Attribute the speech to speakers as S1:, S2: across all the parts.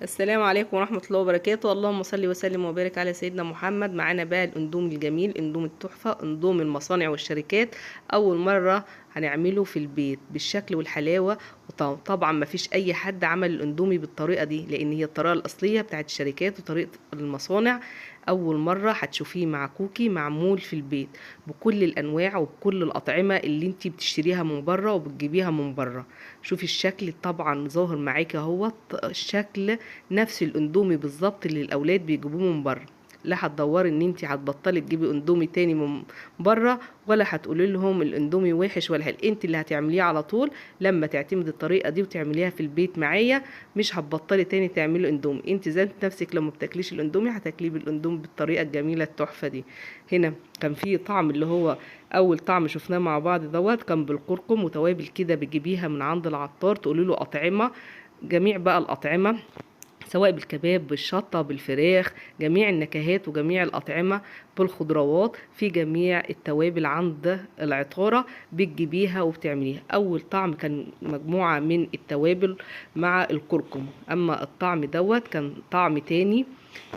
S1: السلام عليكم ورحمة الله وبركاته. اللهم صل وسلم وبارك على سيدنا محمد. معانا بقى الاندومي الجميل، اندومي التحفة، اندومي المصانع والشركات. أول مرة هنعمله في البيت بالشكل والحلاوة، وطبعا ما فيش أي حد عمل الاندومي بالطريقة دي، لأن هي الطريقة الأصلية بتاعت الشركات وطريقة المصانع. أول مرة هتشوفيه مع كوكي معمول في البيت بكل الأنواع وبكل الأطعمة اللي انتي بتشتريها من بره وبتجيبيها من بره. شوفي الشكل طبعا ظاهر معاكي اهوت، الشكل نفس الاندومي بالظبط اللي الأولاد بيجيبوه من بره. لا هتدوري ان انتي هتبطلي تجيبي اندومي تاني من بره، ولا هتقولي لهم الاندومي وحش ولا هل، انت اللي هتعمليه على طول. لما تعتمدي الطريقه دي وتعمليها في البيت معايا مش هتبطلي تاني تعملي اندومي. انت ذات نفسك لما بتاكليش الاندومي هتاكليه بالاندومي بالطريقه الجميله التحفه دي. هنا كان في طعم اللي هو اول طعم شفناه مع بعض دوت، كان بالكركم وتوابل كده بتجيبيها من عند العطار، تقولي له اطعمه، جميع بقى الاطعمه سواء بالكباب بالشطة بالفراخ، جميع النكهات وجميع الأطعمة بالخضروات، في جميع التوابل عند العطارة بتجيبيها وبتعمليها. أول طعم كان مجموعة من التوابل مع الكركم، أما الطعم دوت كان طعم تاني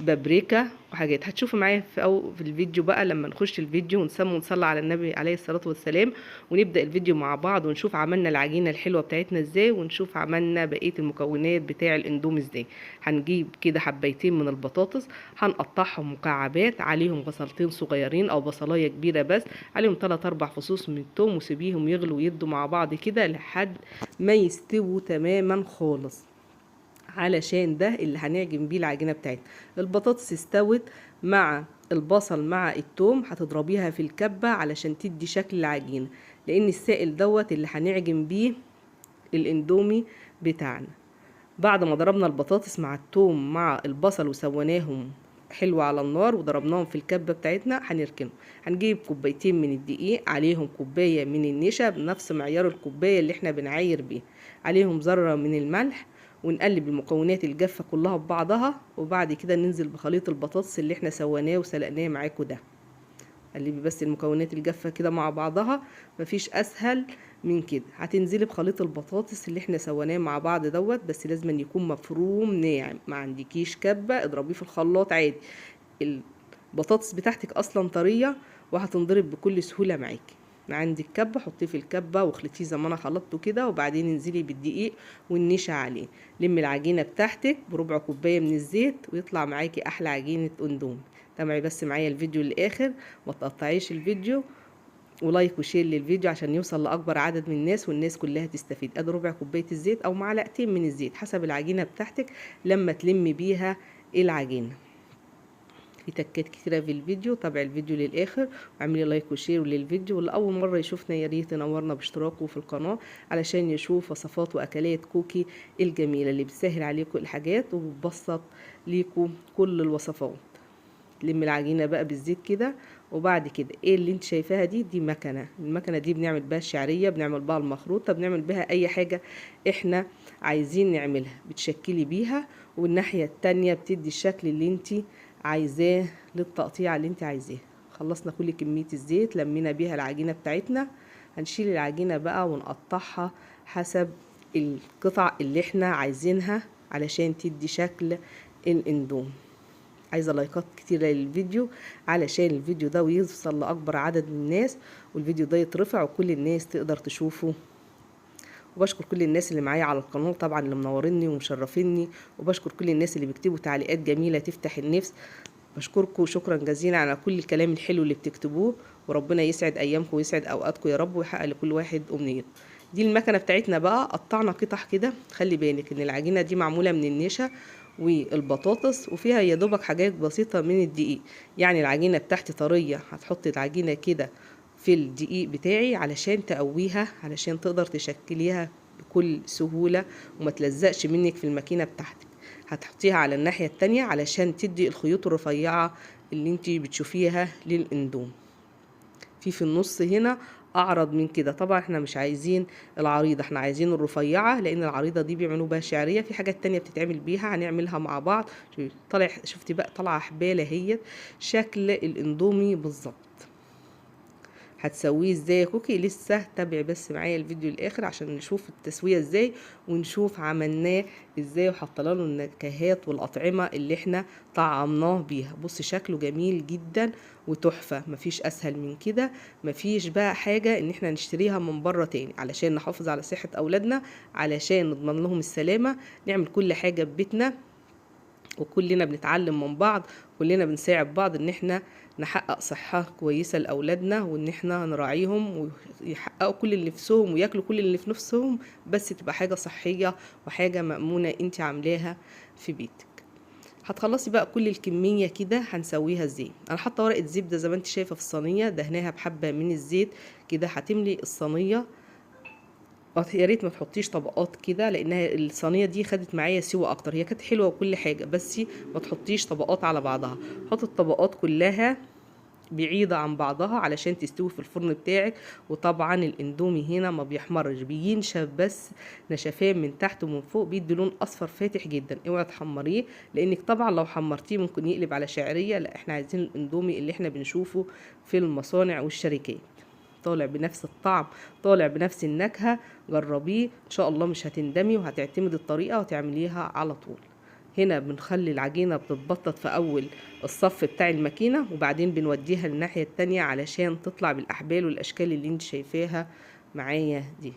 S1: بابريكا وحاجات هتشوفوا معايا في الفيديو بقى لما نخش الفيديو ونسمي ونصلي على النبي عليه الصلاة والسلام، ونبدأ الفيديو مع بعض ونشوف عملنا العجينة الحلوة بتاعتنا ازاي، ونشوف عملنا بقية المكونات بتاع الاندومي ازاي. هنجيب كده حبايتين من البطاطس، هنقطعهم مكعبات، عليهم بصلتين صغيرين او بصلاية كبيرة بس، عليهم 3-4 فصوص من التوم، وسيبيهم يغلوا ويدوا مع بعض كده لحد ما يستووا تماما خالص، علشان ده اللي هنعجن بيه العجينة بتاعتنا. البطاطس استوت مع البصل مع التوم، هتضربيها في الكبة علشان تدي شكل العجينة، لان السائل دوت اللي هنعجن بيه الاندومي بتاعنا. بعد ما ضربنا البطاطس مع التوم مع البصل وسويناهم حلو على النار وضربناهم في الكبة بتاعتنا، هنركنهم. هنجيب كوبايتين من الدقيق، عليهم كوباية من النشا بنفس معيار الكوباية اللي احنا بنعاير بيه، عليهم ذرة من الملح، ونقلب المكونات الجافة كلها ببعضها، وبعد كده ننزل بخليط البطاطس اللي احنا سويناه وسلقناه معاكم ده. قلبي بس المكونات الجافة كده مع بعضها، مفيش اسهل من كده. هتنزلي بخليط البطاطس اللي احنا سويناه مع بعض دوت، بس لازم أن يكون مفروم ناعم، ما عندكيش كبة اضربيه في الخلاط عادي، البطاطس بتاعتك اصلا طرية وهتنضرب بكل سهولة معاكي. عندك كبة حطيه في الكبة واخلطيه زي ما انا خلطته كده، وبعدين انزلي بالدقيق والنشا عليه. لمي العجينة بتاعتك بربع كوباية من الزيت ويطلع معاكي احلى عجينة اندومي. تابعي بس معايا الفيديو للاخر، ما تقطعيش الفيديو، و like و share للفيديو عشان يوصل لاكبر عدد من الناس والناس كلها تستفيد. ادي ربع كوباية الزيت او معلقتين من الزيت حسب العجينة بتاعتك لما تلمي بيها العجينة. في تكات كتيرة في الفيديو، تابعي الفيديو للآخر واعملي like و share للفيديو. واللي أول مرة يشوفنا يا ريت ينورنا باشتراكه في القناة علشان يشوف وصفات وأكلات كوكي الجميلة اللي بتسهل عليكم الحاجات وبتبسط ليكم كل الوصفات. لم العجينة بقى بالزيت كده، وبعد كده ايه اللي انت شايفاها دي؟ دي مكنة، المكنة دي بنعمل بها الشعرية، بنعمل بها المخروطة، بنعمل بها اي حاجة احنا عايزين نعملها، بتشكلي بيها. والناحية التانية بتدي الشكل اللي انت عايزاه للتقطيع اللي انت عايزاه. خلصنا كل كمية الزيت، لمينا بيها العجينة بتاعتنا. هنشيل العجينة بقى ونقطعها حسب القطع اللي احنا عايزينها علشان تدي شكل الاندومي. عايزة لايكات كتيرة للفيديو علشان الفيديو ده يوصل لأكبر عدد من الناس، والفيديو ده يترفع وكل الناس تقدر تشوفه. وبشكر كل الناس اللي معايا على القناة طبعا اللي منوريني ومشرفيني، وبشكر كل الناس اللي بيكتبوا تعليقات جميلة تفتح النفس. بشكركم شكرا جزيلا على كل الكلام الحلو اللي بتكتبوه، وربنا يسعد ايامكم ويسعد اوقاتكم يا رب، ويحقق لكل واحد امنيته. دي المكنه بتاعتنا بقى، قطعنا قطع كده. خلي بالك ان العجينه دي معموله من النشا والبطاطس وفيها يا دوبك حاجات بسيطه من الدقيق، يعني العجينه بتاعتي طريه. هتحطي العجينه كده في الدقيق بتاعي علشان تقويها، علشان تقدر تشكليها بكل سهولة وما تلزقش منك في الماكينة بتاعتك. هتحطيها على الناحية التانية علشان تدي الخيوط الرفيعة اللي انتي بتشوفيها للاندومي. في النص هنا اعرض من كده، طبعا احنا مش عايزين العريضة، احنا عايزين الرفيعة، لان العريضة دي بيعملوا بها شعرية، في حاجات تانية بتتعمل بيها هنعملها مع بعض. طالع شفتي بقى طالعة حبالة اهيت شكل الاندومي بالظبط. هتسويه ازاي يا كوكي؟ لسه تابعي بس معايا الفيديو الاخر عشان نشوف التسوية ازاي، ونشوف عملناه ازاي وحطينا له النكهات والاطعمة اللي احنا طعمناه بيها. بصي شكله جميل جدا وتحفه، مفيش اسهل من كده، مفيش بقى حاجة ان احنا نشتريها من بره تاني. علشان نحافظ على صحة اولادنا، علشان نضمن لهم السلامة، نعمل كل حاجة ببيتنا، وكلنا بنتعلم من بعض، كلنا بنساعد بعض ان احنا نحقق صحة كويسة لأولادنا، وان احنا نراعيهم ويحققوا كل اللي نفسهم وياكلوا كل اللي في نفسهم، بس تبقى حاجة صحية وحاجة مأمونة انت عاملاها في بيتك. هتخلصي بقى كل الكمية كده. هنسويها ازاي؟ انا حاطة ورقة زبدة زي ما انت شايفة في الصينية، دهناها بحبة من الزيت كده. هتملي الصينية، يا ريت ما تحطيش طبقات كده لانها الصينية دي خدت معايا سوا اكتر، هي كانت حلوة وكل حاجة بس ما تحطيش طبقات على بعضها. حط الطبقات كلها بعيدة عن بعضها علشان تستوي في الفرن بتاعك. وطبعا الاندومي هنا ما بيحمرش، بينشف بس نشفان من تحت ومن فوق، بيدي لون اصفر فاتح جدا. اوعي تحمريه لانك طبعا لو حمرتيه ممكن يقلب على شعرية. لا، احنا عايزين الاندومي اللي احنا بنشوفه في المصانع والشركات، طالع بنفس الطعم، طالع بنفس النكهة. جربيه ان شاء الله مش هتندمي، وهتعتمدي الطريقة وتعمليها على طول. هنا بنخلي العجينة بتتبطط في اول الصف بتاع الماكينة، وبعدين بنوديها للناحية التانية علشان تطلع بالاحبال والاشكال اللي انت شايفاها معايا دي.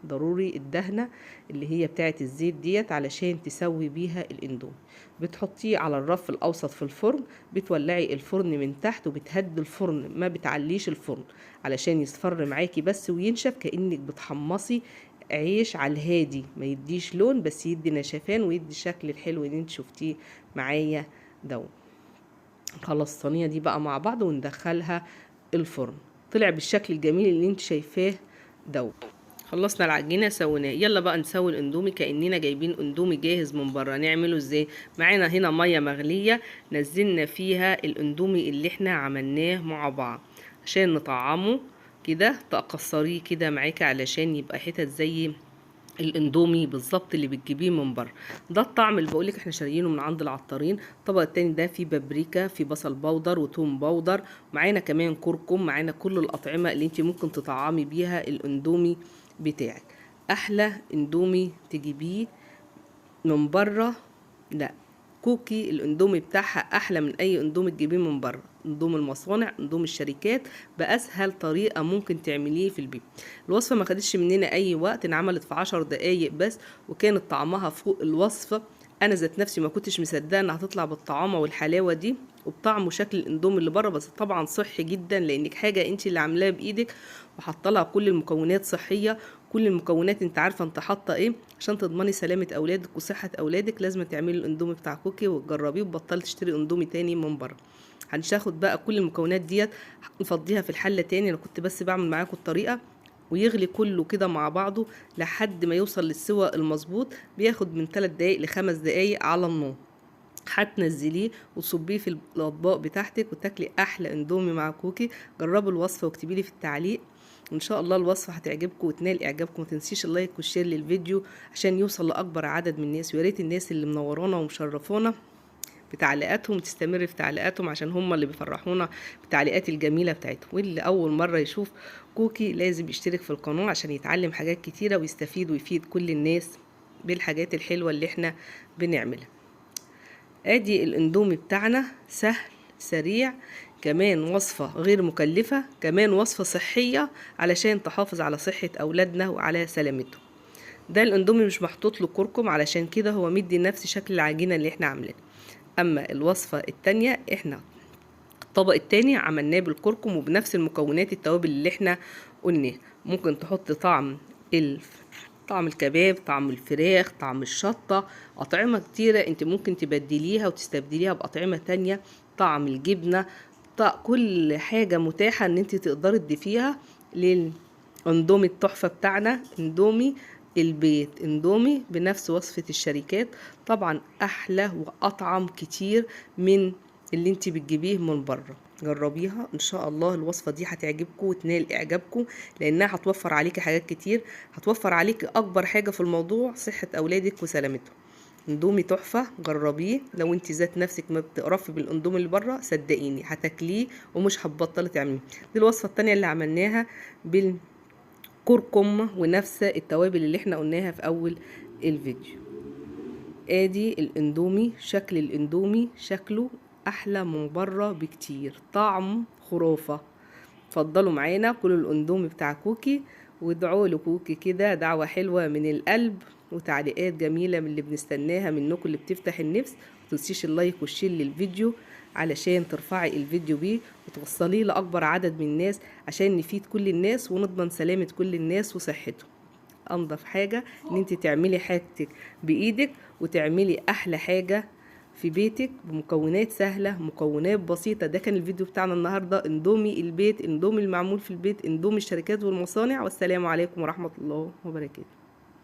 S1: ضروري الدهنة اللي هي بتاعة الزيت ديت علشان تسوي بيها الاندومي. بتحطيه على الرف الاوسط في الفرن، بتولعي الفرن من تحت وبتهدي الفرن، ما بتعليش الفرن علشان يصفر معاكي بس وينشف، كأنك بتحمصي عيش على الهادي، ما يديش لون بس يدي نشفان ويدي الشكل الحلو اللي انت شفتيه معايا ده. خلاص الصينية دي بقى مع بعض وندخلها الفرن. طلع بالشكل الجميل اللي انت شايفاه ده. خلصنا العجينة سويناه، يلا بقى نسوي الاندومي كاننا جايبين اندومي جاهز من بره. نعمله ازاي؟ معانا هنا مية مغليه نزلنا فيها الاندومي اللي احنا عملناه مع بعض عشان نطعمه كده. تقصريه كده معاكي علشان يبقى حتت زي الاندومي بالظبط اللي بتجيبيه من بره. ده الطعم اللي بقولك احنا شاريينه من عند العطارين. الطبق التاني ده فيه بابريكا، فيه بصل بودر وتوم بودر، معانا كمان كركم، معانا كل الاطعمة اللي انت ممكن تطعمي بيها الاندومي بتاعك. احلى اندومي تجيبيه من بره، لا كوكي الاندومي بتاعها احلى من اي اندومي تجيبيه من بره. اندومي المصانع، اندومي الشركات، باسهل طريقه ممكن تعمليه في البيت. الوصفة ما خدتش مننا اي وقت، انعملت في 10 دقايق بس، وكانت طعمها فوق الوصفة. انا ذات نفسي ما كنتش مصدقه انها هتطلع بالطعامه والحلاوه دي وبطعم وشكل الاندومي اللي بره. بس طبعا صحي جدا لانك حاجة انت اللي عاملاها بايدك وحاطه لها كل المكونات صحية، كل المكونات انت عارفه انت حاطه ايه عشان تضمني سلامه اولادك وصحة اولادك. لازم تعملي الاندومي بتاع كوكي وتجربيه وتبطلي تشتري اندومي تاني من بره. هناخد بقى كل المكونات ديت نفضيها في الحلة تاني، انا كنت بس بعمل معاكم الطريقة، ويغلي كله كده مع بعضه لحد ما يوصل للسوى المظبوط. بياخد من 3 دقايق ل5 دقايق على النار. هتنزليه وتصبيه في الاطباق بتاعتك وتاكلي احلى اندومي مع كوكي. جربوا الوصفة واكتبي لي في التعليق، وان شاء الله الوصفة هتعجبكم وتنال اعجابكم. ما تنسيش ال like وال share للفيديو عشان يوصل لاكبر عدد من الناس، ويا ريت الناس اللي منورانا ومشرفونا بتعليقاتهم تستمر في تعليقاتهم عشان هم اللي بيفرحونا بالتعليقات الجميلة بتاعتهم. واللي اول مرة يشوف كوكي لازم يشترك في القناة عشان يتعلم حاجات كتيرة ويستفيد ويفيد كل الناس بالحاجات الحلوة اللي احنا بنعملها. ادي الاندومي بتاعنا، سهل سريع، كمان وصفة غير مكلفة، كمان وصفة صحية علشان تحافظ على صحة اولادنا وعلى سلامتهم. ده الاندومي مش محطوط له كركم علشان كده هو مدي نفس شكل العجينة اللي احنا عاملينها. اما الوصفة التانية احنا الطبق التاني عملناه بالكركم وبنفس المكونات التوابل اللي احنا قلناها. ممكن تحط طعم الكباب، طعم الفراخ، طعم الشطة، أطعمة كتيرة انت ممكن تبدليها وتستبدليها بأطعمة تانية، طعم الجبنة، كل حاجة متاحة ان انت تقدري تضيفيها للاندومي التحفة بتاعنا، اندومي البيت، اندومي بنفس وصفة الشركات. طبعا احلى واطعم كتير من اللي انت بتجيبيه من بره. جربيها ان شاء الله الوصفة دي هتعجبكم وتنال اعجابكم، لانها هتوفر عليكي حاجات كتير، هتوفر عليكي اكبر حاجة في الموضوع صحة اولادك وسلامتهم. اندومي تحفة، جربيه. لو انت ذات نفسك ما بتقرفي بالاندومي اللي بره صدقيني هتاكليه ومش هتبطلي تعمليه. دي الوصفة التانية اللي عملناها بالكركم ونفس التوابل اللي احنا قلناها في اول الفيديو. ادي الاندومي، شكل الاندومي شكله احلى من بره بكتير، طعم خرافة. اتفضلوا معانا كلوا الاندومي بتاع كوكي، وادعوا لكوكي كده دعوة حلوة من القلب وتعليقات جميلة من اللي بنستناها منكم اللي بتفتح النفس. متنسيش ال like وال share للفيديو علشان ترفعي الفيديو بيه وتوصليه لأكبر عدد من الناس، عشان نفيد كل الناس ونضمن سلامة كل الناس وصحتهم. انضف حاجة ان انت تعملي حاجتك بايدك وتعملي احلى حاجة في بيتك بمكونات سهلة، مكونات بسيطة. ده كان الفيديو بتاعنا النهاردة، اندومي البيت، اندومي المعمول في البيت، اندومي الشركات والمصانع. والسلام عليكم ورحمة الله وبركاته.